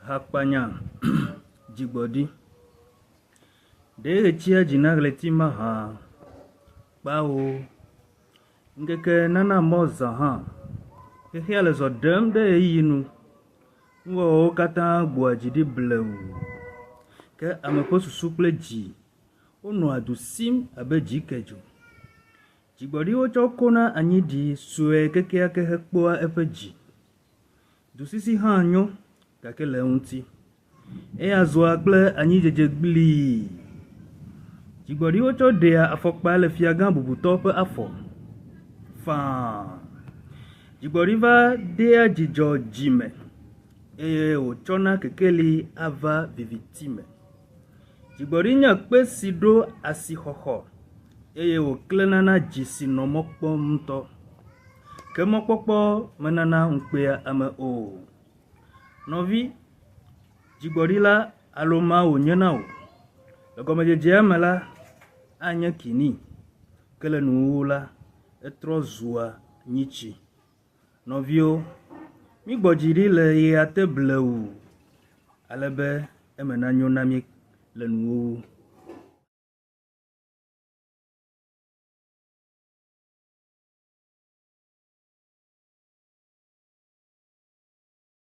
Hakpanya dzigbɔɖi. Ɖe ɣetia dzi na ɣleti mahã? Kpao. Ŋkeke nana mɔ zã hã. Xexea le zɔ ɖem ɖe ɣeyiɣi nu. Nuwɔwɔwo katã gbɔa dzi ɖi blewu. Ke ame ƒe susu kple dzi wonɔa du sim abe dzikedzo. Dzigbɔɖi wotsɔ kona anyiɖi sue kekeake hekpɔa eƒe dzi. Dusisi hã nyo, gake le eŋuti. Eya zɔa kple anyidzedze gblii. Dzigbɔɖi wotsɔ ɖea afɔkpa le fiagã bubutɔ ƒe afɔ faa. Dzigbɔɖi va dea dzidzɔ dzi me eye wòtsɔna kekeli ava viviti me. Dzigbɔɖi nye kpe si ɖo asixɔxɔ eye wòklẽna na dzi si nɔ mɔ kpɔm ŋutɔ. Ke mɔkpɔkpɔ menana ŋu kpea ame o. Nɔvi, dzigbɔɖi la alo ma wònye na wò. Le gɔmedzedzea me la, anye kini, ke le nuwuwu la, etrɔ zua nyitsi. Nɔviwo, mígbɔ dzi ɖi le ɣea te blewu, ale be eme nanyo na mí le nuwuwu.